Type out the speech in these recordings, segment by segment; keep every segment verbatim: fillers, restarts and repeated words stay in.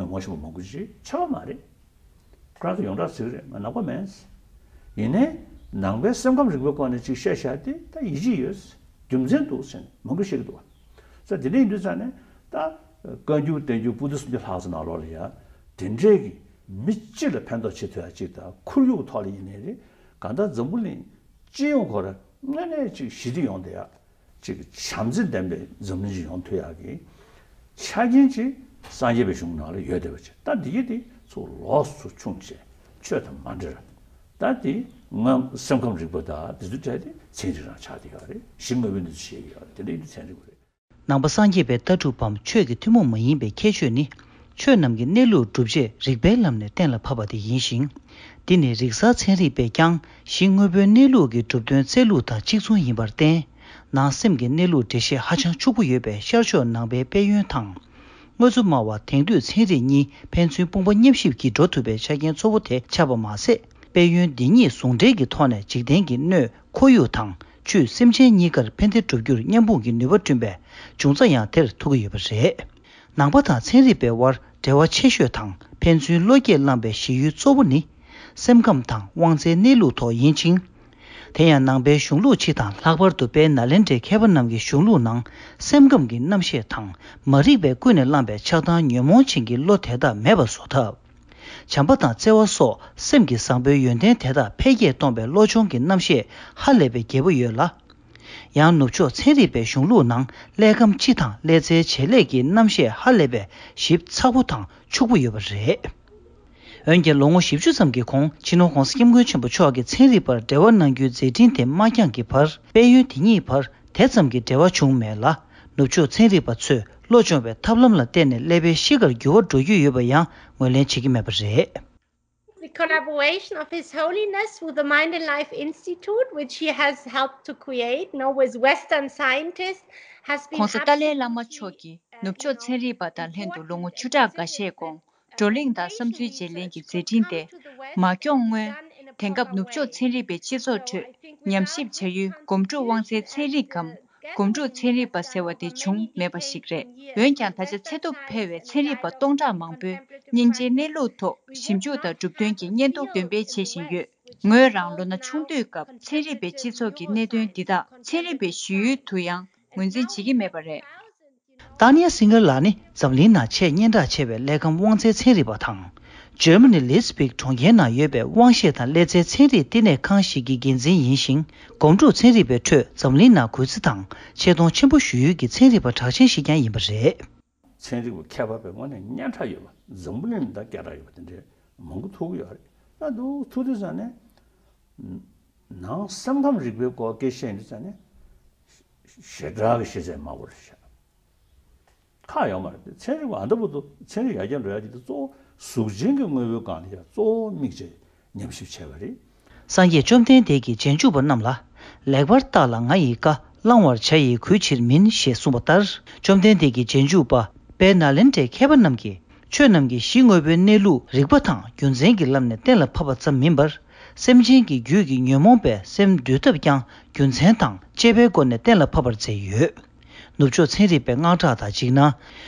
ངོ་ཤེས་པ་མང་པོ་ཅིག་ཆགས་པ་མ་རེད། ཁོ་རང་ཚོ་ཡོངས་གྲགས་ཟེར་གི་རེད། ང་ནག་པ་མིན། ཡིན་ནའི་ནང་པའི་སེམས་ཁམས་རིག་པའི་སྐོར་ནས་ཅིག་བཤད་བཞག་དེ་ད་ཡིད་ཆེས་ཡོད། རྒྱུ་མཚན་འདུག་ཟེར་ནས་མང་པོ་བཤད་ཀྱི་འདུག་བ། ས་དེ་འདྲ་ཡིན་དུས་ཙང་ནས་ད་བཀའ་འགྱུར་བསྟན་འགྱུར་པོ་ཏི་སུམ་བརྒྱ་ལྷག་ཙམ་ནང་ལོགས་ལ་ཡ་དེ་འདྲའི་གི་མི་སྤྱི་ལ་ཕན་ཐོགས་བྱེད་ཐུབ་ཡ་ཅིག་དང་ཁོར་ཡུག་ཐོག་ལ་ཡིན་ནའི་རེད། གང་ལྟར་འཛམ་བུ་གླིང་སྤྱི་ཡོངས་ཁོ་ར་དངོས་གནས་ཅིག་ཞི་བདེ་ཡོང་བསྡད་ཡ། ཅིག་བྱམས་བརྩེ་ལྡན་པའི་འཛམ་གླིང་ཅིག་ཡོང་ཐུབ་ཡག་གི་ཆ་རྐྱེན་ཅིག་སངས་རྒྱས་པའི་གཞུང་ནང་ལ་ཡོད་བསྡད་པ་ཅིག་ད་འདི་གི་དེ་ཚོ་ལོགས་སུ་ཕྱུང་བྱས་ཆོས་དང་མ་འབྲེལ། ད་དེ་སྔོན་སེམས་ཁམས་རིག་པ་དང་དེ་ཚོ་བྲལ་ཏེ་ཚན་རིག་རང་ཆགས་བསྡད་ཡོད་རེད། གཞི་དངོས་པོའི་གནས་ཚུལ་བཤད་ཀྱི་ཡོད་རེད། དེ་འདྲ་ཡིན་དུས་ཚན་རིག་པ་རེད། ནང་པ་སངས་རྒྱས་པའི་ལྟ་གྲུབ་བམ་ཆོས་ཀྱི་ཐུན་མོང་མ་ཡིན་པའི་ཁྱད་ཆོས་ནི། ཆོས་རྣམས་ཀྱི་གནས་ལུགས་སྒྲུབ་བྱེད་རིགས་པའི་ལམ་ནས་གཏན་ལ་ཕབ་པ་དེ་ཡིན་ཞིང་། འདི་ནི་རིག་གསར་ཚན་རིག་པས་ཀྱང་གཞི་དངོས་པོའི་གནས་ལུགས་ཀྱི་གྲུབ་དོན་རྩལ་ལུགས་དང་གཅིག་མཚུངས་ཡིན་པར་བརྟེན། ནང་སེམས་ཀྱི་གནས་ལུགས་འགྲེལ་བཤད་ཧ་ཅང་ཕྱུག་པོ་ཡོད་པའི་ཤར་ཕྱོགས་ནང་པའི་དཔལ་ཡོན་དང་། དངོས་གཙོ་སྨྲ་བ་དེང་དུས་ཚན་རིག་གཉིས་ཕན་ཚུན་དཔུང་པ་མཉམ་གཤིབ་ཀྱིས་འགྲོ་ཐུབ་པའི་ཆ་རྐྱེན་གཙོ་བོ་དེ་ཆགས་པ་མ་ཟད། དཔལ་ཡོན་འདི་གཉིས་ཟུང་འབྲེལ་གྱི་ཐོག་ནས་འཇིག་རྟེན་གྱི་སྣོད་ཁོར་ཡུག་དང་ཆོས་སེམས་ཅན་གཉིས་ཀར་ཕན་བདེ་སྒྲུབ་རྒྱུར་མཉམ་སྤུངས་ཀྱི་ནུས་པ་བསྐྲུན་པའི་འབྱུང་རྩ་ཡང་དེར་ཐུག་གི་ཡོད་པ་རེད། ནང་པ་དང་ཚན་རིག་པའི་དབར་འབྲེལ་བ་ཆེ་ཤོས་དང་ཕན་ཚུན་བློ་སྐྱེད་བསླངས་པའི་གཞི་ཡུལ་གཙོ་བོ་ནི། སེམས་ཁམས་དང་དབང་རྩལ་གནས་ལུགས་ཐོག་ཡིན་ཅིང་། དེ་ཡང་ནང་པའི་གཞུང་ལུགས་སྤྱི་དང་ལྷག་པར་དུ་དཔལ་ནཱ་ལེནྡྲའི་མཁས་པ་རྣམས་ཀྱི་གཞུང་ལུགས་ནང་སེམས་ཁམས་ཀྱི་རྣམ་ཤེས་དང་མ་རིག་པའི་ཀུན་ནས་བསླངས་པའི་ཆགས་སྡང་ཉོན་མོངས་ཅན་གྱི་བློ་དེ་དག་མེད་པ་བཟོ་ཐབས། བྱམས་པ་དང་བརྩེ་བ་སོགས་སེམས་ཀྱི་བཟང་པོའི་ཡོན་ཏན་དེ་དག་འཕེལ་རྒྱས་གཏོང་པའི་བློ་སྦྱོང་གི་རྣམ་ཤེས་ཧ་ལས་པའི་རྒྱས་པོ་ཡོད་ལ། ཡང་ནུབ་ཕྱོགས་ཚན་རིག་པའི་གཞུང་ལུགས་ནང་ཀླད་ཁམས་སྤྱི་དང་ཀླད་རྩའི་བྱེད་ལས་ཀྱི་རྣམ་ཤེས་ཧ་ལས་པའི་ཞིབ་ཚགས་པོ་དང་ཕྱུག་པོ་ཡོད་པ་རེད། འོན་ཀྱང་ལོ་ངོ་བཞི་བཅུ་ཙམ་གྱི་གོང་སྤྱི་ནོར་༧གོང་ས་༧སྐྱབས་མགོན་ཆེན་པོ་མཆོག་གིས་ཚན་རིག་པར་འབྲེལ་བ་གནང་རྒྱུའི་མཛད་འཕྲིན་དེ་མ་འཁྱངས་ཀྱི་བར་དཔལ་ཡོན་དེ་གཉིས་བར་དེ་ཙམ་གྱི་འབྲེལ་བ་བྱུང་མེད་ལ། ནུབ་ཕྱོགས་ཚན་རིག་པ་ཚོས་བློ་སྦྱོང་བའི་ཐབས་ལམ་ལ་བརྟེན་ནས་ཀླད་པའི་གཤིས་ཀར་འགྱུར་བ་འགྲོ་རྒྱུ་ཡོད་པ་ཡང་ངོས་ལེན་བྱེད་ཀྱི་མེད་པ་རེད། The collaboration of His Holiness with the Mind and Life Institute, which he has helped to create, you know, with Western scientists, has been ༸གོང་ས་ཏཱ་ལའི་བླ་མ་མཆོག་གིས་ནུབ་ཕྱོགས་ཚན་རིག་པ་དང་ལྷན་དུ་ལོ་ངོ་བཅུ་ཕྲག་འགའ་ཤས་གོང་བགྲོ་གླེང་དང་བསམ་ཚུལ་བརྗེ་ལེན་གྱི་མཛད་འཕྲིན་དེ་མ་འཁྱོངས་སྔོན། དེང་སྐབས་ནུབ་ཕྱོགས་ཚན་རིག་པའི་སྤྱི་ཚོགས་ཁྲོད་ཉམས་ཞིབ་བྱ་ཡུལ་སྒོམ་སྒྲུབ་དབང་རྩའི་ཚན་རིག་གམ་སྒོམ་སྒྲུབ་ཚན་རིག་པ་ཟེར་བ་དེ་བྱུང་མེད་པ་ཞིག་རེད། འོན་ཀྱང་ད་ཆ་ཚད་ཐོབ་འཕེར་བའི་ཚན་རིག་པ་སྟོང་ཕྲག་མང་པོས་སྙིང་རྗེའི་གནས་ལུགས་ཐོག་ཞིབ་འཇུག་དང་གྲུབ་དོན་གྱི་བརྙན་ཐུང་འདོན་སྤེལ་བྱེད་བཞིན་ཡོད། ངོས་རང་ལོ་ན་ཆུང་དུས་སྐབས་ཚན་རིག་པའི་སྤྱི་ཚོགས་ཀྱི་གནད་དོན་འདི་དག་ཚན་རིག་པའི་ཞི་ཡུལ་དུ་ཡང་ངོས་འཛིན་བྱེད་ཀྱི་མེད་པ་རེད། ཏཱ་ནི་ཡ་སིང་གར་ལགས་ནི་འཛམ་གླིང་ནང་ཆེས་སྙན་གྲགས་ཆེ་བའི་ཀླད་ཁམས་དབང་རྩའི་ཚན་རིག་པ་དང་། ཇར་མ་ནི་ལིས་པིག་གྲོང་ཁྱེར་ནང་ཡོད་པའི་དབང་ཤེད་དང་ཀླད་རྩའི་ཚན་རིག་བསྟི་གནས་ཁང་ཞིག་གི་འགན་འཛིན་ཡིན་ཞིང་། སྒོམ་སྒྲུབ་ཚན་རིག་པའི་ཁྲོད་འཛམ་གླིང་ནང་གུས་བརྩི་དང་ཆེ་མཐོང་ཆེན་པོ་ཞུ་ཡུལ་གྱི་ཚན་རིག་པ་གྲགས་ཅན་ཞིག་ཀྱང་ཡིན་པ་རེད། ཚན་རིག་པ་མཁས་པ་བའི་ངོས་ནས་སྙན་གྲགས་ཡོད་པ་འཛམ་བུ་གླིང་ནང་ད་སྐད་གྲགས་ཡོད་པ་དེ་འདྲའི་མང་པོ་ཐུག་གི་ཡོད་རེད། ད་འདུག་ཐུག་དུས་ཙང་ནས་ནང་སེམས་ཁམས་རིག་པའི་སྐོར་སྐད་བཤད་དུས་ཙང་ནས་ཞེ་དྲག་གི་ཤེས་ཚད་དམའ་པོ་རེད་ཤག་ཁག་ཡོད་མ་རེད། ཚན་རིག་པ་ཨ་འདྲ་པོ་འདུག་ཚན་རིག་ཡར་རྒྱས་འགྲོ་ཡག་དེ་གཙོ་བོ་གཟུགས་ཅན་གྱི་དངོས་པོའི་སྒང་ལ་ཡ་གཙོ་བོ་དམིགས་བྱས་ཉམས་ཞིབ་བྱས་པ་རེད། སངས་རྒྱས་བཅོམ་ལྡན་འདས་ཀྱིས་རྗེས་འཇུག་པ་རྣམས་ལ། ལེགས་པར་བརྟགས་ལ་ང་ཡི་བཀའ། བླང་བར་བྱ་ཡི་གུས་ཕྱིར་མིན། ཞེས་གསུངས་པ་ལྟར། བཅོམ་ལྡན་འདས་ཀྱི་རྗེས་འཇུག་པ་དཔལ་ནཱ་ལེནྡྲའི་མཁས་པ་རྣམས་ཀྱིས་ཆོས་རྣམས་ཀྱི་གཞི་དངོས་པོའི་གནས་ལུགས་རིགས་པ་དང་རྒྱུ་མཚན་གྱི་ལམ་ནས་གཏན་ལ་ཕབ་པ་ཙམ་མིན་པར། སེམས་ཅན་གྱི་རྒྱུད་ཀྱི་ཉོན་མོངས་པའི་སེམས་འདུལ་ཐབས་ཀྱང་རྒྱུ་མཚན་དང་དཔྱད་པའི་སྒོ་ནས་གཏན་ལ་ཕབ་པར་མཛད་ཡོད། ནུབ་ཕྱོགས་ཚན་རིག་པའི་དངངས་སྐྲག་དང་འཇིགས་སྣང་།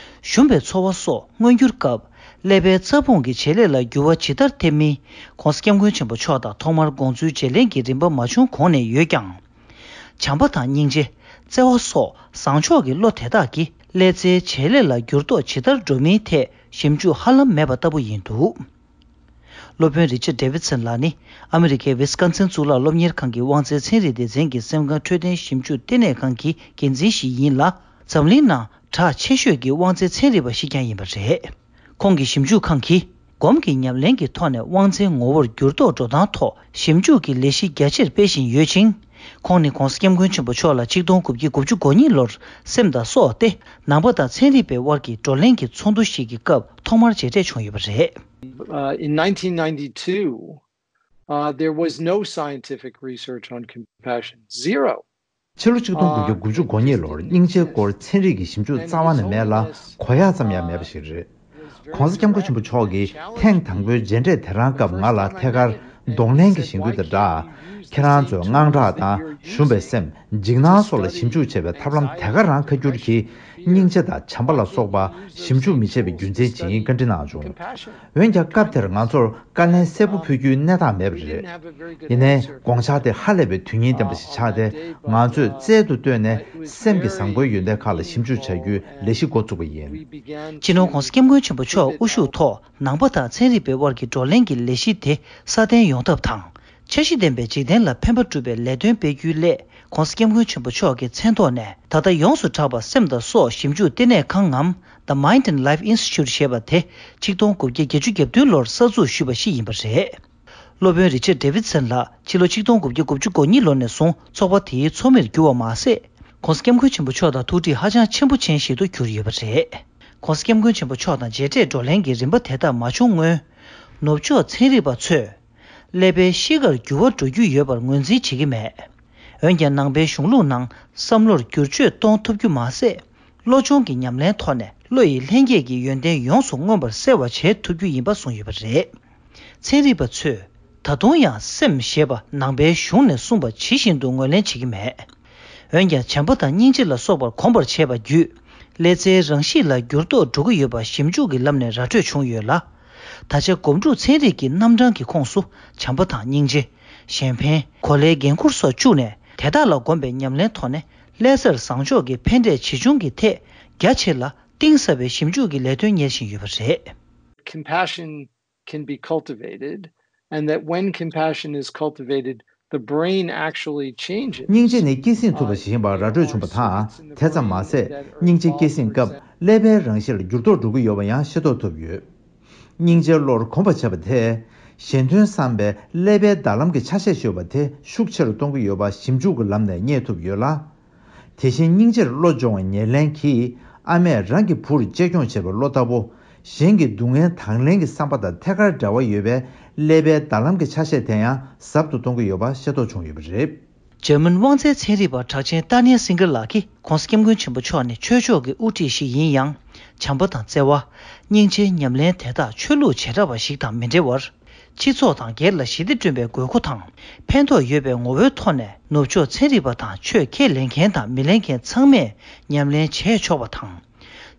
ཞུམ་པའི་ཚོར་བ་སོགས་མངོན་གྱུར་སྐབས། ཀླད་པའི་རྩ་ཕུང་གི་བྱེད་ལས་ལ་འགྱུར་བ་ཇི་ལྟར་ཐེབས་མིན། ༸གོང་ས་༸སྐྱབས་མགོན་ཆེན་པོ་མཆོག་དང་ཐོག་མར་དགོངས་ཚུལ་བརྗེ་ལེན་གྱི་རིམ་པ་མ་བྱུང་གོང་ནས་ཡོད་ཀྱང་། བྱམས་པ་དང་སྙིང་རྗེ། བརྩེ་བ་སོགས་བཟང་ཕྱོགས་ཀྱི་བློ་དེ་དག་གིས་ཀླད་རྩའི་བྱེད་ལས་ལ་འགྱུར་ལྡོག་ཇི་ལྟར་འགྲོ་མིན་ཐད་ཞིབ་འཇུག་ཧ་ལམ་མེད་པ་ལྟ་བུ་ཡིན་འདུག་སློབ་དཔོན་རི་ཆར་ཌེ་ཝིད་སན་ལགས་ནི་ཨ་མི་རི་ཀའི་ཝི་སི་ཀོན་སིན་གཙུག་ལག་སློབ་གཉེར་ཁང་གི་དབང་རྩའི་ཚན་རིག་སྡེ་ཚན་གྱི་སེམས་ཁམས་འཕྲོད་བསྟེན་ཞིབ་འཇུག་བསྟི་གནས་ཁང་གི་འགན་འཛིན་ཞིག་ཡིན་ལ། འཛམ་གླིང་ནང་གྲགས་ཆེ་ཤོས་ཀྱི་དབང་རྩའི་ཚན་རིག་པ་ཞིག་ཀྱང་ཡིན་པ་རེད། ཁོང་གི་ཞིབ་འཇུག་ཁང་གིས་སྒོམ་གྱི་ཉམས་ལེན་གྱི་ཐོག་ནས་དབང་རྩའི་ངོ་བོར་འགྱུར་ལྡོག་འགྲོ་སྟངས་ཐོག་ཞིབ་འཇུག་གི་ལས་གཞི་རྒྱ་ཆེར་སྤེལ་བཞིན་ཡོད་ཅིང་། ཁོང་ནི་༸གོང་ས་༸སྐྱབས་མགོན་ཆེན་པོ་མཆོག་ལ་ཆིག་སྟོང་དགུ་བརྒྱ་དགུ་བཅུ་གོ་གཉིས་ལོར་སེམས་དང་སྲོག་སྟེ་ནང་པ་དང་ཚན་རིག་པའི་དབར་གྱི་བགྲོ་གླེང་གི་ཚོགས་འདུ་ཞིག་གི་སྐབས་ཐོག་མར་མཇལ་འཕྲད་བྱུང་ཡོད་པ་རེད། Uh, in nineteen ninety-two, uh, there was no scientific research on compassion. Zero. ཕྱི་ལོ་ཆིག་སྟོང་དགུ་བརྒྱ་དགུ་བཅུ་གོ་གཉིས་ལོར་སྙིང་རྗེའི་སྐོར་ཚན་རིག་གི་ཞིབ་འཇུག་རྩ་བ་ནས་མེད་ལ། གོ་ཡག་ཙམ་ཡང་མེད་པ་ཞིག་རེད། ༸གོང་ས་༸སྐྱབས་མགོན་ཆེན་པོ་མཆོག་གིས་ཐེངས་དང་པོའི་མཇལ་འཕྲད་དེ་རང་སྐབས་ང་ལ་ཐད་ཀར་གདོང་ལེན་གྱི་ཞེན་སྐུལ་དང་སྦྲགས། ཁྱེད་རང་ཚོས་དངངས་སྐྲག་དང་ཞུམ་པའི་སེམས། འཇིགས་སྣང་སོགས་ལ་ཞིབ་འཇུག་བྱེད་པའི་ཐབས་ལམ་དེ་ག་རང་ཁ་སྒྱུར་གྱིས། སྙིང་རྗེ་དང་བྱམས་པ་ལ་སོགས་པ་ཞིབ་འཇུག་མི་བྱེད་པའི་རྒྱུ་མཚན་ཇི་ཡིན་བཀའ་འདྲི་གནང་བྱུང་། འོན་ཀྱང་སྐབས་དེར་ང་ཚོར་བཀའ་ལན་གསལ་པོ་ཕུལ་རྒྱུའི་གནས་སྟངས་མེད་པ་རེད། ཡིན་ནའི་དགོངས་འཆར་དེ་ཧ་ལས་པའི་དོན་སྙིང་ལྡན་པ་ཞིག་ཆགས་ཏེ། ང་ཚོས་རྩལ་དུ་བཏོན་ནས་སེམས་ཀྱི་བཟང་པོའི་ཡོན་ཏན་ཁག་ལ་ཞིབ་འཇུག་བྱ་རྒྱུའི་ལས་གཞི་འགོ་བཙུགས་པ་ཡིན། སྤྱི་ནོར་༧གོང་ས་༧སྐྱབས་མགོན་ཆེན་པོ་མཆོག་དབུ་བཞུགས་ཐོག་ནང་པ་དང་ཚན་རིག་པའི་དབར་གྱི་བགྲོ་གླེང་གི་ལས་གཞི་དེ་སྲ་བརྟན་ཡོང་ཐབས་དང་། འཆར་གཞི་ལྡན་པའི་འཇིག་རྟེན་ལ་ཕན་པ་སྒྲུབ་པའི་ལས་དོན་སྤེལ་རྒྱུའི་སླད། ༸གོང་ས་༸སྐྱབས་མགོན་ཆེན་པོ་མཆོག་གི་མཚན་ཐོག་ནས། ད་ལྟ་ཡོངས་སུ་གྲགས་པ་སེམས་དང་སྲོག་ཞིབ་འཇུག་ལྟེ་གནས་ཁང་ངམ། The Mind and Life Institute ཞེས་པ་དེ་ཆིག་སྟོང་དགུ་བརྒྱ་བརྒྱད་ཅུ་གྱ་བདུན་ལོར་གསར་འཛུགས་ཞུས་པ་ཞིག་ཡིན་པ་རེད། སློབ་དཔོན་Richard Davidson ལགས་ཕྱི་ལོ་ཆིག་སྟོང་དགུ་བརྒྱ་དགུ་བཅུ་གོ་གཉིས་ལོ་ནས་བཟུང་ཚོགས་པ་དེའི་ཚོགས་མིར་གྱུར་བ་མ་ཟད། ༸གོང་ས་༸སྐྱབས་མགོན་ཆེན་པོ་མཆོག་དང་ཐུགས་འདྲིས་ཧ་ཅང་ཆེན་པོ་ཅན་ཞིག་ཏུ་གྱུར་ཡོད་པ་རེད། ༸གོང་ས་༸སྐྱབས་མགོན་ཆེན་པོ་མཆོག་དང་མཇལ་འཕྲད་བགྲོ་གླེང་གི་རིམ་པ་དེ་དག་མ་བྱུང་སྔོན། ནུབ་ཕྱོགས་ཚན་རིག་པ་ཚོས། ཀླད་པའི་གཤིས་ཀར་འགྱུར་བ་འགྲོ་རྒྱུ་ཡོད་པར་ངོས་འཛིན་བྱེད་ཀྱི་མེད། འོན་ཀྱང་ནང་པའི་གཞུང་ལུགས་ནང་བསམ་བློར་བསྒྱུར་བཅོས་གཏོང་ཐུབ་རྒྱུ་མ་ཟད། བློ་སྦྱོང་གི་ཉམས་ལེན་ཐོག་ནས་བློ་ཡི་ལྷན་སྐྱེས་ཀྱི་ཡོན་ཏན་ཡོངས་སུ་མངོན་པར་གསལ་བར་བྱེད་ཐུབ་རྒྱུ་ཡིན་པ་གསུངས་ཡོད་པ་རེད། ཚན་རིག་པ་ཚོས་ད་དུང་ཡང་སེམས་ཞེས་པ་ནང་པའི་གཞུང་ནས་གསུངས་པ་ཇི་བཞིན་དུ་ངོས་ལེན་བྱེད་ཀྱི་མེད། འོན་ཀྱང་བྱམས་པ་དང་སྙིང་རྗེ་ལ་སོགས་པར་གོམས་པར་བྱས་པ་བརྒྱུད། ཀླད་རྩའི་རང་གཤིས་ལ་འགྱུར་ལྡོག་འགྲོ་གི་ཡོད་པ་ཞིབ་འཇུག་གི་ལམ་ནས་ར་སྤྲོད་བྱུང་ཡོད་ལ། ད་ཆ་སྒོམ་སྒྲུབ་ཚན་རིག་གི་རྣམ་གྲངས་ཀྱི་ཁོངས་སུ་བྱམས་པ་དང་སྙིང་རྗེ། གཞན་ཕན། གོ་ལའི་འགན་འཁུར་སོགས་བཅུག་ནས་དེ་དག་ལ་གོམས་པའི་ཉམས་ལེན་ཐོག་ནས་ཀླད་རྩར་བཟང་ཕྱོགས་ཀྱི་ཕན་འབྲས་ཇི་བྱུང་གི་ཐད་རྒྱ་ཆེ་ལ་གཏིང་ཟབ་པའི་ཞིབ་འཇུག་གི་ལས་དོན་གཉེར་བཞིན་ཡོད་པ་རེད། Compassion can be cultivated, and that when compassion is cultivated, the brain actually changes. སྙིང་རྗེ་ནི་སྐྱེད་སྲིང་ཐུབ་པ་ཞིག་ཡིན་པ་ར་སྤྲོད་བྱུང་བ་དང་། དེ་ཙམ་མ་ཟད། སྙིང་རྗེ་སྐྱེད་སྲིང་སྐབས་ཀླད་པའི་རང་བཞིན་ལ་འགྱུར་ལྡོག་འགྲོ་གི་ཡོད་པ་ཡང་ཤེས་རྟོགས་ཐུབ་ཡོད། སྙིང་རྗེའི་བློར་གོམས་པ་བྱས་པ་དེས། གཞན་དོན་བསམ་པའི་ཀླད་པའི་ཟླ་ལམ་གྱི་ཆ་ཤས་ཤོད་པ་དེ་ཤུགས་ཆེ་རུ་གཏོང་གི་ཡོད་པ་ཞིབ་འཇུག་གི་ལམ་ནས་རྙེད་ཐུབ་ཡོད་ལ། དེ་བཞིན་སྙིང་རྗེར་བློ་སྦྱོང་བའི་ཉེར་ལེན་གྱིས། ཨ་མས་རང་གི་བུར་གཅེས་སྐྱོང་བྱེད་པའི་བློ་ལྟ་བུ། གཞན་གྱི་སྡུག་བསྔལ་དང་ལེན་གྱི་བསམ་པ་དང་ཐད་ཀར་འབྲེལ་བ་ཡོད་པའི་ཀླད་པའི་ཟླ་ལམ་གྱི་ཆ་ཤས་དེ་ཡང་ཟབ་ཏུ་གཏོང་གི་ཡོད་པ་ཤེས་རྟོགས་བྱུང་ཡོད་པ་རེད། འཇར་མན་དབང་རྩའི་ཚན་རིག་པ་གྲགས་ཅན་ཏཱ་ནི་ཡ་སིང་གེར་ལགས་ཀྱིས། ༸གོང་ས་༸སྐྱབས་མགོན་ཆེན་པོ་མཆོག་ནི་ཆོས་ཕྱོགས་ཀྱི་དབུ་ཁྲིད་ཞིག་ཡིན་ཡང་། བྱམས་པ་དང་བརྩེ་བ། སྙིང་རྗེའི་ཉམས་ལེན་དེ་དག་ཆོས་ལུགས་བྱེ་བྲག་པ་ཞིག་དང་མི་འབྲེལ་བར། སྤྱི་ཚོགས་དང་སྒེར་ལ་ཞི་བདེ་བསྐྲུན་པའི་དགོས་མཁོ་དང་། ཕན་ཐོགས་ཡོད་པའི་ངོ་བོའི་ཐོག་ནས་ནུབ་ཕྱོགས་ཚན་རིག་པ་དང་ཆོས་ཁས་ལེན་མཁན་དང་མི་ལེན་མཁན་ཚང་མས་ཉམས་ལེན་བྱས་ཆོག་པ་དང་།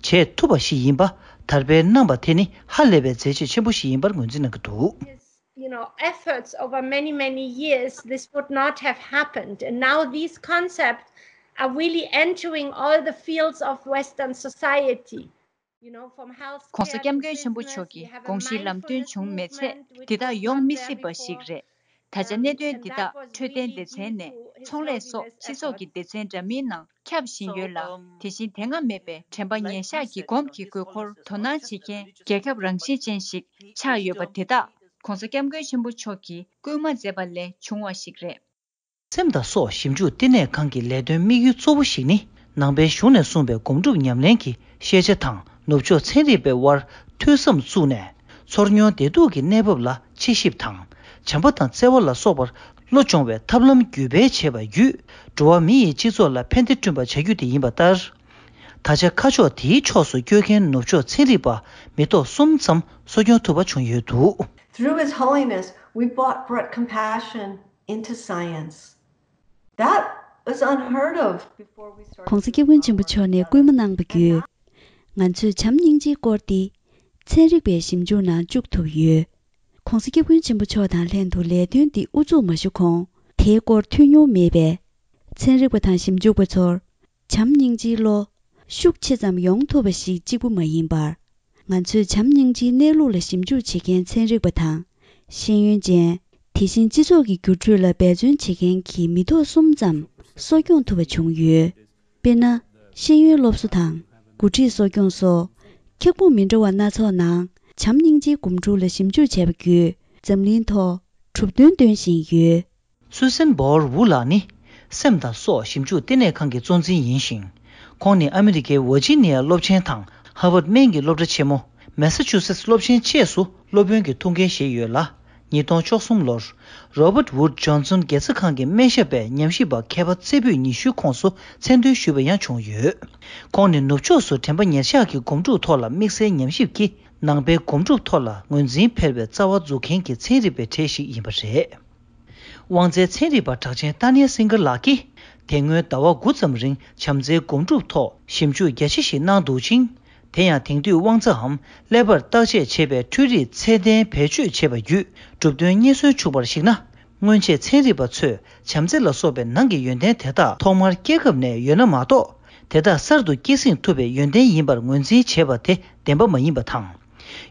བྱེད་ཐུབ་པ་ཞིག་ཡིན་པ། དར་སྤེལ་གནང་པ་དེ་ནི་ཧ་ལས་པའི་མཛད་རྗེས་ཆེན་པོ་ཞིག་ཡིན་པར་ངོས་འཛིན་གནང་གི་འདུག། You know, efforts over many, many years, this would not have happened. And now these concepts are really entering all the fields of Western society. You know, from health care to business, we have a mindfulness movement. ༸གོང་ས་༸སྐྱབས་མགོན་ཆེན་པོ་མཆོག་གི་དགོངས་གཞི་ལམ་སྟོན་བྱུང་མེད་ཚེ། འདི་དག་ཡོང་མི་སྲིད་པ་ཞིག་རེད། ད་ཆ་གནད་དོན་འདི་དག་འཕྲོད་བསྟེན་སྡེ་ཚན་ནས་ཚོང་ལས་སོགས་སྤྱི་ཚོགས་ཀྱི་སྡེ་ཚན་འདྲ་མིན་ནང་ཁྱབ་བཞིན་ཡོད་ལ། དེ་བཞིན་དེ་སྔ་མེད་པའི་དྲན་པ་ཉེར་བཞག་གི་སྒོམ་གྱི་དགོས་མཁོར་དོ་སྣང་བྱེད་མཁན་རྒྱལ་ཁབ་རང་བཞིན་ཅན་ཞིག་ཆགས་ཡོད་པ་དེ་དག་༸གོང་ས་༸སྐྱབས་མགོན་ཆེན་པོ་མཆོག་གིས་སྐུལ་མ་མཛད་པ་ལས་བྱུང་བ་ཞིག་རེད། སེམས་དང་སྲོག་ཞིབ་འཇུག་བསྟི་གནས་ཁང་གི་ལས་དོན་དམིགས་ཡུལ་གཙོ་བོ་ཞིག་ནི། ནང་པའི་གཞུང་ནས་གསུངས་པའི་སྒོམ་སྒྲུབ་ཉམས་ལེན་གྱི་ཤེས་བྱ་དང་ནུབ་ཕྱོགས་ཚན་རིག་པའི་དབར་ཐོས་བསམ་བཙུགས་ནས། ཚོར་མྱོང་བདེ་སྡུག་གི་གནས་བབ་ལ་དཔྱད་ཞིབ་དང་། བྱམས་པ་དང་བརྩེ་བ་ལ་སོགས་པར་བློ་སྦྱོང་བའི་ཐབས་ལམ་བརྒྱུད་སྤེལ་བྱས་པ་བརྒྱུད། འགྲོ་བ་མི་ཡི་སྤྱི་ཚོགས་ལ་ཕན་བདེ་བསྐྲུན་པར་བྱ་རྒྱུ་དེ་ཡིན་པ་ལྟར། ད་ཆ་ཁ་ཕྱོགས་དེའི་ཕྱོགས་སུ་བསྐྱོད་མཁན་ནུབ་ཕྱོགས་ཚན་རིག་པ་མི་ཐོག་གསུམ་ཙམ་གསོ་སྐྱོང་ཐུབ་པ་བྱུང་ཡོད་འདུག། Through His Holiness, we brought, brought compassion into science. That was unheard of before we started. ༸གོང་ས་༸སྐྱབས་མགོན་ཆེན་པོ་མཆོག་ནས་སྐུལ་མ་གནང་བ་བརྒྱུད། ང་ཚོས་བྱམས་སྙིང་རྗེའི་སྐོར་འདི་ཚན་རིག་པའི་ཞིབ་འཇུག་ནང་བཅུག་ཐུབ་ཡོད། ༸གོང་ས་༸སྐྱབས་མགོན་ཆེན་པོ་མཆོག་དང་ལྷན་དུ་ལས་དོན་འདི་དབུ་འཛུགས་མ་ཞུ་གོང་དེའི་སྐོར་ཐོས་མྱོང་མེད་པས། ཚན་རིག་པ་དང་ཞིབ་འཇུག་པ་ཚོར་བྱམས་སྙིང་རྗེའི་བློ་ཤུགས་ཆེ་ཙམ་ཡོང་ཐུབ་པ་ཞིག་གཅིག་པུ་མ་ཡིན་པར། ང་ཚོས་བྱམས་སྙིང་རྗེའི་གནས་ལུགས་ལ་ཞིབ་འཇུག་བྱེད་མཁན་ཚན་རིག་པ་དང་། ཤེས་ཡོན་ཅན། དེ་བཞིན་སྤྱི་ཚོགས་ཀྱི་འགྱུར་འགྲོས་ལ་འབད་བརྩོན་བྱེད་མཁན་གྱི་མི་ཐོག་གསུམ་ཙམ་གསོ་སྐྱོང་ཐུབ་པ་བྱུང་ཡོད། དཔེར་ན། ཤེས་ཡོན་སློབ་གསོ་དང་། འགོ་ཁྲིད་གསོ་སྐྱོང་སོགས། ཁྱབ་ཁོངས་མི་འདྲ་བ་སྣ་ཚོགས་ནང་། བྱམས་སྙིང་རྗེའི་སྒོམ་སྒྲུབ་ལ་ཞིབ་འཇུག་བྱས་པ་བརྒྱུད། འཛམ་གླིང་ཐོག་གྲུབ་དོན་སྟོན་བཞིན་ཡོད། སུ་སན་བོར་ཝུ་ལགས་ནི། སེམས་དང་སྲོག་ཞིབ་འཇུག་ལྟེ་གནས་ཁང་གི་གཙོ་འཛིན་ཡིན་ཞིང་། ཁོང་ནི་ཨ་མི་རི་ཀའི་ཝར་ཇི་ནི་ཡ་སློབ་ཆེན་དང་ཧར་ཝརཌ་སྨན་གྱི་སློབ་གྲྭ་ཆེན་མོ། མེ་ས་ཆུ་སེ་ཊི་སློབ་ཆེན་བཅས་སུ་སློབ་དཔོན་གྱི་ཐུགས་འགན་བཞེས་ཡོད་ལ། ཉིས་སྟོང་བཅུ་གསུམ་ལོར། རོ་བརྟ་ཝུཌ་ཇོན་སོན་དགེ་རྩ་ཁང་གི་སྨན་ཞབས་པའི་ཉམས་ཞིབ་པ་མཁས་པ་རྩེ་ཕུད་ཉི་ཤུའི་ཁོངས་སུ་མཚན་འདོན་ཞུས་པ་ཡང་བྱུང་ཡོད། ཁོང་ནི་ནུབ་ཕྱོགས་སུ་དྲན་པ་ཉེར་བཞག་གི་སྒོམ་སྒྲུབ་ཐོག་ལ་དམིགས་བསལ་ཉམས་ཞིབ་ཀྱིས་ནང་པའི་སྒོམ་སྒྲུབ་ཐོག་ལ་ངོས་འཛིན་འཕེར་བའི་རྩ་བ་འཛུགས་མཁན་གྱི་ཚན་རིག་པའི་གྲས་ཤིག་ཡིན་པ་རེད། དབང་རྩའི་ཚན་རིག་པ་གྲགས་ཅན་ཏཱ་ནི་ཡ་སིང་གེ་ལགས་ཀྱིས། དེ་སྔོན་ཟླ་བ་དགུ་ཙམ་རིང་བྱམས་བརྩེའི་སྒོམ་སྒྲུབ་ཐོག་ཞིབ་འཇུག་རྒྱ་ཆེ་ཞིག་གནང་འདུག་ཅིང་། དེ་ཡང་དེང་དུས་དབང་རྩའམ་ཀླད་པར་བརྟག་དཔྱད་བྱེད་པའི་འཕྲུལ་རིག་ཚད་ལྡན་བེད་སྤྱོད་བྱས་པ་བརྒྱུད་གྲུབ་དོན་རྙེད་སོན་བྱུང་བར་གཞིགས་ན། སྔོན་ཆད་ཚན་རིག་པ་ཚོས་བྱམས་བརྩེ་ལ་སོགས་པའི་ནང་གི་ཡོན་ཏན་དེ་དག་ཐོག་མར་སྐྱེ་སྐབས་ནས་ཡོད་ན་མ་གཏོགས། དེ་དག་གསར་དུ་སྐྱེད་སྲིང་ཐུབ་པའི་ཡོན་ཏན་ཡིན་པར་ངོས་འཛིན་བྱས་པ་དེ་བདེན་པ་མ་ཡིན་པ་དང་།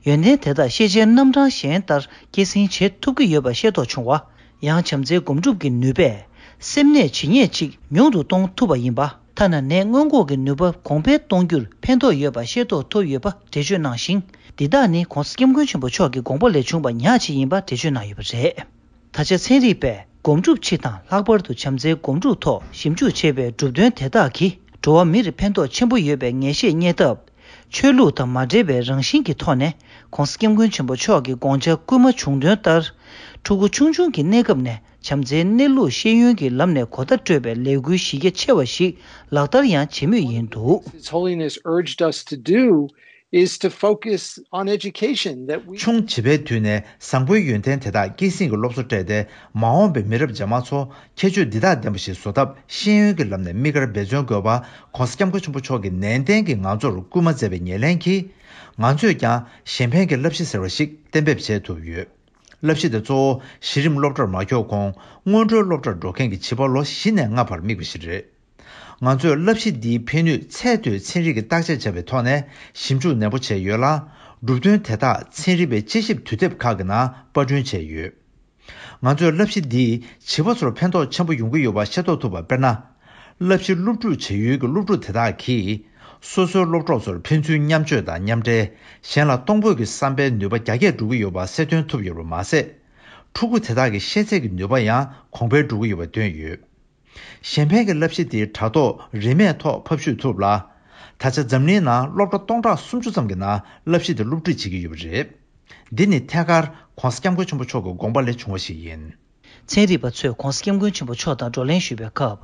ཡོན་ཏན་དེ་དག་ཤེས་བྱའི་རྣམ་གྲངས་གཞན་ལྟར་སྐྱེད་སྲིང་བྱེད་ཐུབ་ཀྱི་ཡོད་པ་ཤེས་རྟོགས་བྱུང་བ། ཡང་བྱམས་བརྩེའི་སྒོམ་སྒྲུབ་ཀྱི་ནུས་པས་སེམས་ནད་ཇི་སྙེད་ཅིག་ཉུང་དུ་གཏོང་ཐུབ་པ་ཡིན་པ། ཐ་ན་ནད་སྔོན་འགོག་གི་ནུས་པ་གོང་འཕེལ་གཏོང་རྒྱུར་ཕན་ཐོགས་ཡོད་པ་ཤེས་རྟོགས་ཐུབ་ཡོད་པ་འགྲེལ་བརྗོད་གནང་ཞིང་། འདི་དག་ནི་༧གོང་ས་༧སྐྱབས་མགོན་ཆེན་པོ་མཆོག་གི་དགོངས་པ་ལས་བྱུང་བ་ཉག་གཅིག་ཡིན་པ་འགྲེལ་བརྗོད་གནང་ཡོད་པ་རེད། ད་ཆ་ཚན་རིག་པས་སྒོམ་སྒྲུབ་སྤྱི་དང་ལྷག་པར་དུ་བྱམས་བརྩེའི་སྒོམ་སྒྲུབ་ཐོག་ཞིབ་འཇུག་བྱས་པའི་གྲུབ་དོན་དེ་དག་གིས་འགྲོ་བ་མིར་ཕན་ཐོགས་ཆེན་པོ་ཡོད་པའི་ངེས་ཤེས་རྙེད་སྟབས། ཆོས་ལུགས་དང་མ་འབྲེལ་བའི་རང་བཞིན་གྱི་ཐོག་ནས་༧གོང་ས་༧སྐྱབས་མགོན་ཆེན་པོ་མཆོག་གི་དགོངས་འཆར་སྐུལ་མ་བྱུང་དོན་ལྟར། ཕྲུ་གུ་ཆུང་ཆུང་གི་གནས་སྐབས་ནས་བྱམས་བརྩེའི་གནས་ལུགས་ཤེས་ཡོན་གྱི་ལམ་ནས་གོ་བརྡ་སྤྲོད་པའི་ལས་འགུལ་གཞི་རྒྱ་ཆེ་བ་ཞིག་ལག་བསྟར་ཡང་བྱེད་མུས་ཡིན་འདུག། His Holiness urged us to do is to focus on education, that we ཆུང་བྱིས་པའི་དུས་ནས་བཟང་པོའི་ཡོན་ཏན་དེ་དག་སྐྱེད་སྲིང་གི་སློབ་གསོ་སྤྲད་དེ། མ་འོངས་པའི་མི་རབས་རྗེས་མ་ཚོ་ཁྱད་ཆོས་འདི་དག་ལྡན་པ་ཞིག་བཟོ་ཐབས་ཤེས་ཡོན་གྱི་ལམ་ནས་དམིགས་བཀར་འབད་བརྩོན་དགོས་པ་༧གོང་ས་༧སྐྱབས་མགོན་ཆེན་པོ་མཆོག་གིས་ནན་ཏན་གྱིས་ང་ཚོར་སྐུལ་མ་མཛད་པའི་ཉེར་ལེན་གྱིས། ང་ཚོས་ཀྱང་གཞན་ཕན་གྱི་བསླབ་གཞི་ཟེར་བ་ཞིག་གཏན་འབེབས་བྱེད་ཐུབ་ཡོད། བསླབ་གཞི་དེ་གཙོ་བོ་གཞི་རིམ་སློབ་གྲྭར་མ་འཁྱོལ་གོང་སྔོན་འགྲོའི་སློབ་གྲྭར་འགྲོ་མཁན་གྱི་བྱིས་པ་ལོ་བཞི་ནས་ལྔ་བར་དམིགས་པ་ཞིག་རེད། ང་ཚོས་བསླབ་གཞི་འདིའི་ཕན་ནུས་ཚད་མཐོའི་ཚན་རིག་གི་བརྟག་དཔྱད་བྱས་པའི་ཐོག་ནས་ཞིབ་འཇུག་ནན་པོ་བྱས་ཡོད་ལ། གྲུབ་དོན་དེ་དག་ཚན་རིག་པའི་དཔྱད་ཞིབ་དུས་དེབ་ཁག་གི་ནང་པར་སྐྲུན་བྱས་ཡོད། ང་ཚོས་བསླབ་གཞི་འདིས་བྱིས་པ་ཚོར་ཕན་ཐོགས་ཆེན་པོ་ཡོང་གི་ཡོད་པ་ཤེས་རྟོགས་ཐུབ་པ་དཔེར་ན། བསླབ་གཞི་སློབ་ཕྲུག་བྱ་ཡུལ་གྱི་སློབ་ཕྲུག་དེ་དག་གིས། སོ་སོའི་སློབ་གྲོགས་ཚོར་ཕན་ཚུན་མཉམ་སྤྱོད་དང་མཉམ་འབྲེལ། གཞན་ལ་གཏོང་ཕོད་ཀྱི་བསམ་པའི་ནུས་པ་རྒྱ་སྐྱེད་འགྲོ་གི་ཡོད་པ་གསལ་སྟོན་ཐུབ་ཡོད་པ་མ་ཟད། ཕྲུ་གུ་དེ་དག་གི་ཤེས་ཚད་ཀྱི་ནུས་པ་ཡང་གོང་འཕེལ་འགྲོ་གི་ཡོད་པ་བཏོན་ཡོད། གཞན་ཕན་གྱི་བསླབ་གཞི་དེའི་དྲ་ཐོག་རིན་མེད་ཐོག་ཕབ་བཤུས་ཐུབ་ལ། ད་ཆ་འཛམ་གླིང་ནང་སློབ་གྲྭ་སྟོང་ཕྲག་སུམ་ཅུ་ཙམ་གྱི་ནང་བསླབ་གཞི་དེ་སློབ་ཁྲིད་བྱེད་ཀྱི་ཡོད་པ་རེད། འདི་ནི་ཐད་ཀར་༧གོང་ས་༧སྐྱབས་མགོན་ཆེན་པོ་མཆོག་གི་དགོངས་པ་ལས་བྱུང་བ་ཞིག་ཡིན། ཚན་རིག་པ་ཚོས་༧གོང་ས་༧སྐྱབས་མགོན་ཆེན་པོ་མཆོག་དང་བགྲོ་གླེང་ཞུས་པའི་སྐབས།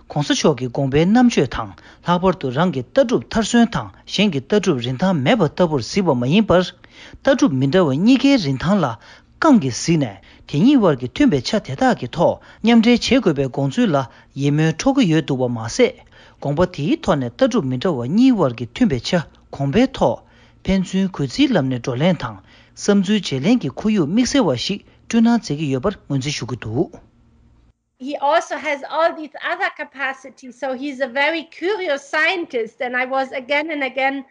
༧གོང་ས་མཆོག་གི་དགོངས་པའི་རྣམ་དཔྱོད་དང་ལྷག་པར་དུ་རང་གི་ལྟ་གྲུབ་མཐར་སོན་དང་གཞན་གྱི་ལྟ་གྲུབ་རིན་ཐང་མེད་པ་ལྟ་བུར་གཟིགས་པ་མ་ཡིན་པར། ལྟ་གྲུབ་མི་འདྲ་བ་གཉིས་ཀའི་རིན་ཐང་ལ། རྐང་གིས་གཟིགས་ནས་དེ་གཉིས་དབར་གྱི་མཐུན་པའི་ཆ་དེ་དག་གི་ཐོག་མཉམ་འབྲེལ་བྱེད་དགོས་པའི་དགོངས་ཚུལ་ལ་ཡིད་སྨོན་འཕྲོག་གི་ཡོད་འདུག་པ་མ་ཟད། དགོངས་པ་དེའི་ཐོག་ནས་ལྟ་གྲུབ་མི་འདྲ་བ་གཉིས་དབར་གྱི་མཐུན་པའི་ཆ་གོང་འཕེལ་ཐོག་ཕན་ཚུན་གུས་བརྩིའི་ལམ་ནས་བགྲོ་གླེང་དང་བསམ་ཚུལ་བརྗེ་ལེན་གྱི་ཁོར་ཡུག་དམིགས་བསལ་བ་ཞིག་བསྐྲུན་གནང་མཛད་ཀྱི་ཡོད་པར་ངོས་འཛིན་ཞུ་གི་འདུག། He also has all these other capacities, so he's a very curious scientist, and I was again and again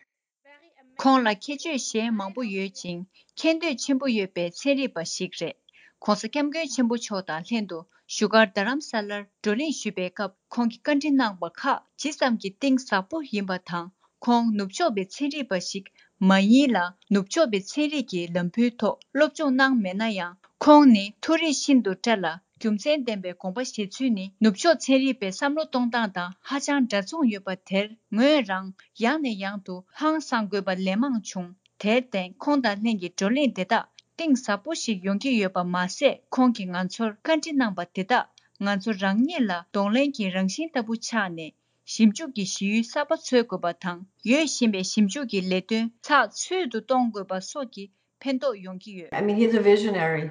very amazed. ཁོང་ལ་ཁྱད་ཆོས་གཞན་མང་པོ་ཡོད་ཅིང་མཁྱེན་འདོད་ཆེན་པོ་ཡོད་པའི་ཚན་རིག་པ་ཞིག་རེད། ༧གོང་ས་༧སྐྱབས་མགོན་ཆེན་པོ་མཆོག་དང་ལྷན་དུ་བཞུགས་སྒར་རྡ་རམ་ས་ལར་བགྲོ་གླེང་ཞུས་པའི་སྐབས་ཁོང་གིས་བཀའ་འདྲི་གནང་བ་ཁག་ཇི་ཙམ་གྱིས་གཏིང་ཟབ་པོ་ཡིན་པ་དང་། ཁོང་ནུབ་ཕྱོགས་པའི་ཚན་རིག་པ་ཞིག་མ་ཡིན་ལ། ནུབ་ཕྱོགས་པའི་ཚན་རིག་གི་ལམ་བུའི་ཐོག་སློབ་སྦྱོང་གནང་མེད་ན་ཡང་། ཁོང་ནི་མཐོ་རིས་ཤིན་ཏུ་བཀྲ་ལ། རྒྱུ་མཚན་ལྡན་པའི་དགོངས་པ་བཞེས་ཚུལ་ནི་ནུབ་ཕྱོགས་ཚན་རིག་པའི་བསམ་བློ་གཏོང་སྟངས་དང་ཧ་ཅང་འདྲ་མཚུངས་ཡོད་པ་དེར་ངོས་རང་ཡང་ནས་ཡང་དུ་ཧང་སང་དགོས་པ་ལན་མང་བྱུང་། དེར་བརྟེན་ཁོང་དང་ལྷན་གྱི་བགྲོ་གླེང་དེ་དག་གཏིང་ཟབ་པོ་ཞིག་ཡོང་གི་ཡོད་པ་མ་ཟད། ཁོང་གིས་ང་ཚོར་བཀའ་འདྲི་གནང་པ་དེ་དག་ང་ཚོ་རང་ཉིད་ལ་གདོང་ལེན་གྱི་རང་བཞིན་ལྟ་བུ་ཆགས་ནས། ཞིབ་འཇུག་གི་གཞི་ཡུལ་གསར་པ་འཚོལ་དགོས་པ་དང་། ཡོད་བཞིན་པའི་ཞིབ་འཇུག་གི་ལས་དོན་ཚགས་ཚུད་དུ་གཏོང་དགོས་པ་སོགས་ཀྱི་ཕན་ཐོགས་ཡོང་གི་ཡོད། I mean, he's a visionary.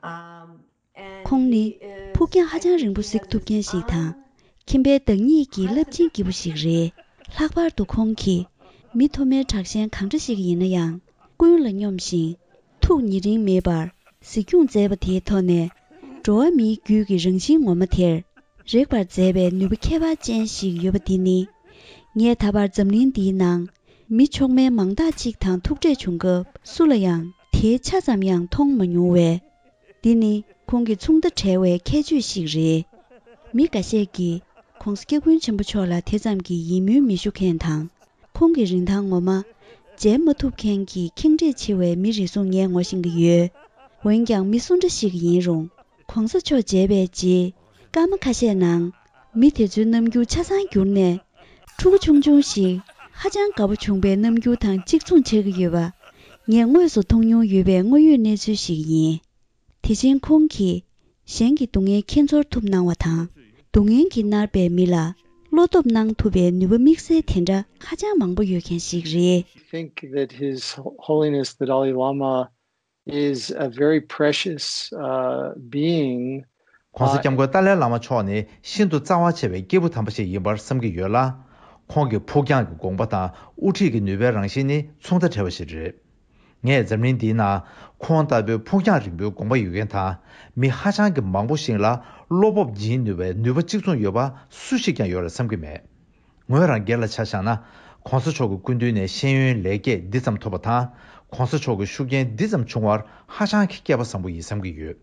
Um, and ཁོང་ནི་ཕུགས་རྒྱང་ཧ་ཅང་རིང་པོ་གཟིགས་ཐུབ་མཁན་ཞིག་དང་། ཁྱིམ་པའི་བདག་ཉིད་ཀྱི་རླབས་ཆེན་སྐྱེས་བུ་ཞིག་རེད། ལྷག་པར་དུ་ཁོང་གིས་མི་མཐོ་དམན་དྲག་ཞན་གང་འདྲ་ཞིག་ཡིན་ན་ཡང་། ཀུན་ལ་སྙོམས་ཤིང་། ཐུགས་ཉེ་རིང་མེད་པར་གཟིགས་སྐྱོང་མཛད་པ་དེའི་ཐོག་ནས། འགྲོ་བ་མིའི་རྒྱུད་ཀྱི་རང་བཞིན་ངོ་མ་དེར་རེག་པར་མཛད་པའི་ནུས་པ་ཁྱད་པར་ཅན་ཞིག་ཡོད་པ་འདི་ནི། ངས་ད་བར་འཛམ་གླིང་འདིའི་ནང་མི་མཆོག་དམན་མང་དག་ཅིག་དང་ཐུག་འཕྲད་བྱུང་སྐབས་སུ་ལ་ཡང་དེའི་ཆ་ཙམ་ཡང་མཐོང་མ་མྱོང་བས། འདི་ནི་ཁོང་གི་མཚུངས་ཟླ་བྲལ་བའི་ཁྱད་ཆོས་ཤིག་རེད། མི་འགའ་ཤས་ཀྱིས་༧གོང་ས་༧སྐྱབས་མགོན་ཆེན་པོ་མཆོག་ལ་དེ་ཙམ་གྱི་ཡིད་སྨོན་མི་ཞུ་མཁན་དང་། ཁོང་གི་རིན་ཐང་ངོ་མ་འཇལ་མ་ཐུབ་མཁན་གྱི་ཁེངས་དྲེགས་ཆེ་བའི་མི་རེ་ཟུང་ངས་ངོ་ཤེས་ཀྱི་ཡོད། འོན་ཀྱང་མི་སུ་འདྲ་ཞིག་ཡིན་རུང་། ༸གོང་ས་མཆོག་མཇལ་བའི་རྗེས། སྐར་མ་ཁ་ཤས་ནང་། མི་དེ་ཚོའི་རྣམ་འགྱུར་ཆ་ཚང་འགྱུར་ནས། ཕྲུ་གུ་ཆུང་ཆུང་ཞིག་ཧ་ཅང་དགའ་པོ་བྱུང་བའི་རྣམ་འགྱུར་དང་གཅིག་མཚུངས་ཆགས་ཀྱི་ཡོད་པ། ངས་དངོས་སུ་མཐོང་མྱོང་ཡོད་པའི་དངོས་ཡོད་གནས་ཚུལ་ཞིག་ཡིན། དེ་བཞིན་ཁོང་གིས་གཞན་གྱི་སྡུག་བསྔལ་ཁྱེད་ཚོར་ཐུབ་གནང་བ་དང་། སྡུག་བསྔལ་གྱིས་མནར་བའི་མི་ལ་བློ་སྟོབས་གནང་ཐུབ་པའི་ནུས་པ་དམིགས་བསལ་དེ་འདྲ་ཧ་ཅང་མང་པོ་ཡོད་མཁན་ཞིག་རེད། I think that His Holiness the Dalai Lama is a very precious, uh, being. ༸གོང་ས་༸སྐྱབས་མགོན་ཏཱ་ལའི་བླ་མ་མཆོག་ནི་ཤིན་ཏུ་རྩ་བ་ཆེ་བའི་སྐྱེས་བུ་དམ་པ་ཞིག་ཡིན་པར་བསམ་གྱི་ཡོད་ལ། ཁོང་གི་ཕུགས་རྒྱང་གི་དགོངས་པ་དང་དབུ་ཁྲིད་ཀྱི་ནུས་པའི་རང་བཞིན་ནི་མཚུངས་ཟླ་བྲལ་བ་ཞིག་རེད། ངས་འཛམ་གླིང་འདིའི་ནང་ཁོང་ལྟ་བུའི་ཕུགས་རྒྱང་རིང་པོའི་དགོངས་པ་ཡོད་མཁན་དང་། མི་ཧ་ཅང་གི་མང་པོ་ཞིག་ལ་བློ་སྤོབས་སྦྱིན་ནུས་པའི་ནུས་པ་གཅིག་མཚུངས་ཡོད་པ་སུ་ཞིག་ཀྱང་ཡོད་རེད་བསམ་གྱི་མེད། ངོས་རང་སྒེར་ལ་ཆ་བཞག་ན། ༸གོང་ས་མཆོག་གི་སྐུ་མདུན་ནས་ཤེས་ཡོན་ལེགས་སྐྱེས་འདི་ཙམ་ཐོབ་པ་དང་། ༸གོང་ས་མཆོག་གི་ཤུགས་རྐྱེན་འདི་ཙམ་བྱུང་བར་ཧ་ཅང་གི་སྐལ་པ་བཟང་པོ་ཡིན་བསམ་གྱི་ཡོད།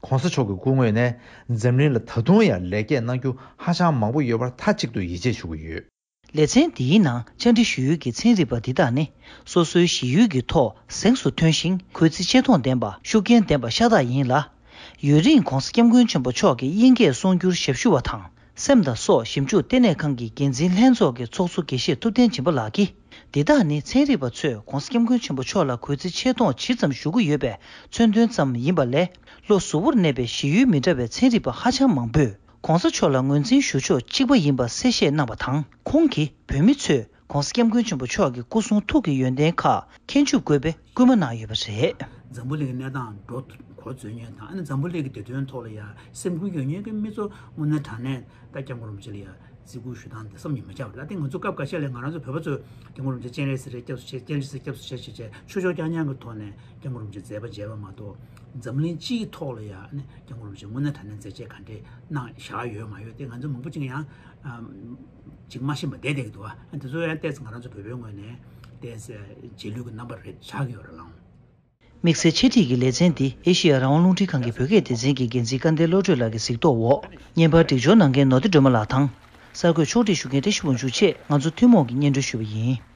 ༸གོང་ས་མཆོག་གི་སྐུ་ངོས་ནས་འཛམ་གླིང་ལ་ད་དུང་ཡང་ལེགས་སྐྱེས་གནང་རྒྱུ་ཧ་ཅང་མང་པོ་ཡོད་པར་མཐའ་གཅིག་ཏུ་ཡིད་ཆེས་ཞུ་གི་ཡོད། ལེ་ཚན་འདིའི་ནང་བཅར་འདྲི་ཞུ་ཡུལ་གྱི་ཚན་རིག་པ་འདི་དག་ནི། སོ་སོའི་གཞི་ཡུལ་གྱི་ཐོག་གཟེངས་སུ་ཐོན་ཞིང་། གུས་བརྩི་ཆེ་མཐོང་ལྡན་པ། ཤུགས་རྐྱེན་ལྡན་པ་ཤ་སྟག་ཡིན་ལ། ཡུན་རིང་༸གོང་ས་༸སྐྱབས་མགོན་ཆེན་པོ་མཆོག་གི་དབྱིན་སྐད་གསུང་སྒྱུར་ཞབས་ཞུ་བ་དང་། སེམས་དང་སྲོག་ཞིབ་འཇུག་ལྟེ་གནས་ཁང་གི་འགན་འཛིན་ལྷན་ཚོགས་ཀྱི་ཚོགས་གཙོ་དགེ་བཤེས་ཐུབ་བསྟན་སྦྱིན་པ་ལགས་ཀྱིས། འདི་དག་ནི་ཚན་རིག་པ་ཚོས་༸གོང་ས་༸སྐྱབས་མགོན་ཆེན་པོ་མཆོག་ལ་གུས་བརྩི་ཆེ་མཐོང་ཇི་ཙམ་ཞུ་གི་ཡོད་པའི་མཚོན་དོན་ཙམ་ཡིན་པ་ལས། ལྷོ་ཟུར་པོར་གནས་པའི་གཞི་ཡུལ་མི་འདྲ་བའི་ཚན་རིག་པ་ཧ་ཅང་མང་པོས་༸གོང་ས་མཆོག་ལ་ངོས་འཛིན་ཞུ་ཕྱོགས་གཅིག་པ་ཡིན་པ་གསལ་བཤད་གནང་བ་དང་། ཁོང་གིས་བོད་མི་ཚོས་༸གོང་ས་༸སྐྱབས་མགོན་ཆེན་པོ་མཆོག་གི་སྐུ་གསུང་ཐུགས་ཀྱི་ཡོན་ཏན་ཁག་མཁྱེན་ཆུབ་དགོས་པའི་སྐུལ་མ་གནང་ཡོད་པ་རེད། འཛམ་བུ་གླིང་གི་གནས་སྟངས་འགྲོ་གོ་འཛོལ་ཉེན་དང་། ཨ་ནི་འཛམ་བུ་གླིང་གི་བདེ་དོན་ཐོག་ལ་ཡང་སེམས་ཁུར་ཡོད་མཁན་གྱི་མི་ཚོ་དངོས་གནས་དྲང་གནས་ད་༸སྐྱབས་མགོན་རིན་པོ་ཆེ་ལ་ཡང་བརྩི་བཀུར་ཞུ་སྟངས་དེ་བསམ་གྱིས་མི་ཁྱབ་པ་རེད། ད་དེ་ང་ཚོ་སྐབས་འགའ་ཤས་ལ་ང་རང་ཚོ་བོད་པ་ཚོས་༸སྐྱབས་མགོན་རིན་པོ་ཆེ་སྤྱན་རས་གཟིགས་རེད། སྐྱབས་སུ་མཆི། སྤྱན་རས་གཟིགས་སྐྱབས་སུ་མཆི་བྱས་བྱས་ཆོས་ཕྱོགས་བསྐྱངས་མཁན་གྱི་ཐོག་ནས་༸སྐྱབས་མགོན་རིན་པོ་ཆེ་མཛད་པ་མཇལ་བ་མ་གཏོགས། འཛམ་གླིང་སྤྱིའི་ཐོག་ལ་ཡང་ཨ་ནི་༸སྐྱབས་མགོན་རིན་པོ་ཆེ་དངོས་གནས་དྲང་གནས་མཛད་རྗེས་ག་འདྲས་གནང་བཞག་ཡོད་མ་ཡོད་དེ་ང་ཚོ་མང་པོ་ཅིག་ཡང་ཅིག་མ་ཤེས་པ་བསྡད་བསྡད་ཀྱི་འདུག་ཨ་དེ་ཚོ་ཡང་ཏོག་ཙམ་ང་རང་ཚོ་བོད་པའི་ངོས་ནས་ཏོག་ཙམ་རྗེས་ལུས་ཀྱི་རྣམ་པ་རེད་ཆགས་ཀྱི་ཡོད་རེད་ལགས། དམིགས་བསལ་འཆད་ཁྲིད་ཀྱི་ལེ་ཚན་འདི་ཨེ་ཤེ་ཡ་རང་དབང་རླུང་འཕྲིན་ཁང་གི་བོད་སྐད་སྡེ་ཚན་གྱི་འགན་འཛིན་སྐལ་ལྡན་བློ་གྲོས་ལགས་ཀྱི་གཟིགས་རྟོག་འོག་བརྙན་པར་སྒྲིག་སྦྱོར་གནང་མཁན་ནོར་བདེ་སྒྲོལ་མ་ལགས་དང་། གསར་འགོད་ཕྱོགས་སྒྲིག་ཞུ་མཁན་བཀྲ་ཤིས་དབང་ཕྱུག་ཆེད་ང་ཚོ་ཐུན་མོང་གིས་སྙན་སྒྲོན་ཞུས་པ་ཡིན།